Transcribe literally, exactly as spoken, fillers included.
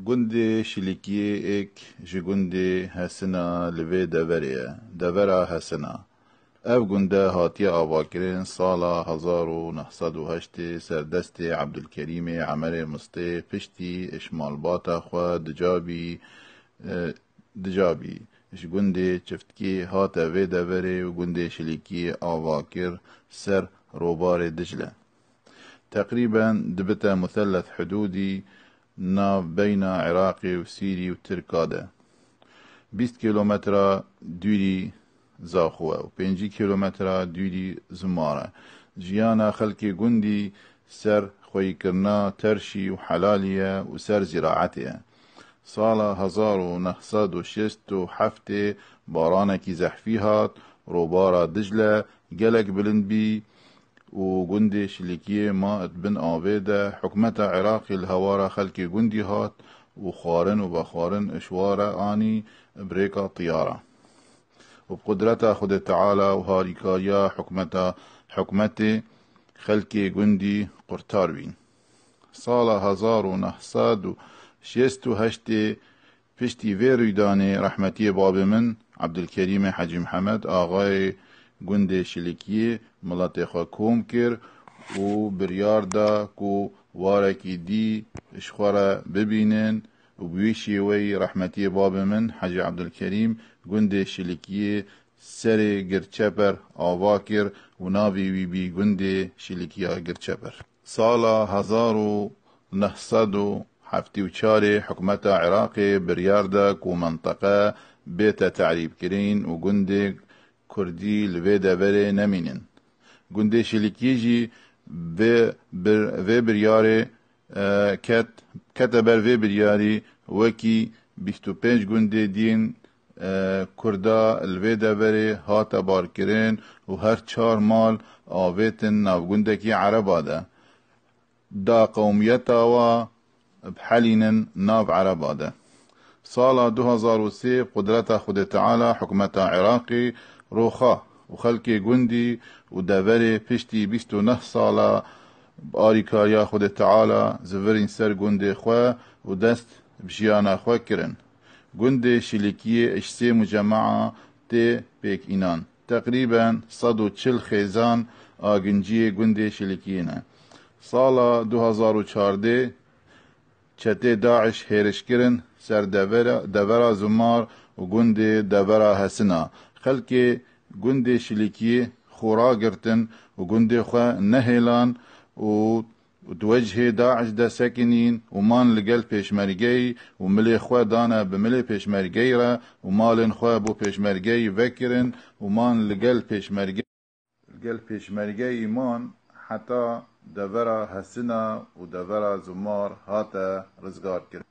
Gundê Şilikiyê êk ji gundê Hesina li vê deverê ye. Devera Hesina. Ev gunde hatiye avakirin sala hezar û neh sed û heştê ser destê Ebdulkerîmê Emerê Mistê piştî ji malbata xwe dicabî, e, dicabî ji gundê Çiftkî hate vê deverê û gundê Şilikiyê ava kir ser robarê Dicle. Teqrîben dibite musellet hidûdî nav beyna Iraqê û Sîrî û Tirka de. Bîst kîlometra dûrî Zaxo e û pêncî kîlometra dûrî Zumar e. Jiyana xelkê gundî ser xweyîkirina terşî û helalî ye û ser zîraetê ye. Sala hezar û neh sed û şêst û heftê baranekî zehfî hat, robara Dicle gelek bilind bî û gundê Şilikiyê ma di bin avê de. Hikûmeta Iraqê li hewara xelkê gundî hat û xwarin û vexwarin ji wa re anî bi rêka tiyara. Û bi qudreta Xwedê Teala û harîkariya hikûmeta, hikûmetê xelkê gundî qurtar bîn. Sala hezar û neh sed û şêst û heştê piştî vê rûydanê rehmetiyê babê min, Ebdulkerîmê Hecî Mihemed, axayê gundê Şilikiyê, miletê xwe kom kir û biryar da ku warekî dî ji xwe re bibînin û bi wî şêweyî rehmetiyê babê min, Hecî Ebdulkerîm, gundê Şilikiyê serê Girçeper ava kir û navê wî bî gundê Şilikiya Girçeper. Sala hezar û neh sed û heftê û çarê hikûmeta Iraqê biryar da ku menteqe bête terîbkirin û gundê Kurdî li vê deverê nemînin. Gundê Şilikiyê jî vê bir-, vê biryarê, e, ket, kete ber vê biryarî, wekî bîst û pênc gundê dîn, e, Kurda li vê deverê hate barkirin û her çar mal avêtin nav gundekî Ereba de. Da qewmiyeta wa bihelînin nav Ereba de. Sala du hezar û sê qudreta Xwedê Teala hikûmeta Iraqê roxa û xelkê gundî û deverê piştî bîst û neh sala bi arîkariya Xwedê Teala zivirîn ser gundê xwe û dest bi jiyana xwe kirin. Gundê Şilikiyê ji sê mucema'a tê pêk înan. Teqrîben sed û çil xêzan a ginciyê gundê Şilikiyê ne. Sala du hezar û çardeh çetê DAIŞ hêriş kirin ser devera, devera Zumar û gundê Devera Hesina. Xelkê gundê Şilikiyê xwe ragirtin û gundê xwe nehêlan û û di wecihê DAIŞ de sekinîn û man li gel pêşmergeyî û milê xwe dane bi milê pêşmergeyî re û malên xwe bo pêşmergeyî vekirin û man li gel pêşmerge-, li gel pêşmergeyî man heta devera Hesina û devera Zumar hate rizgar kirin.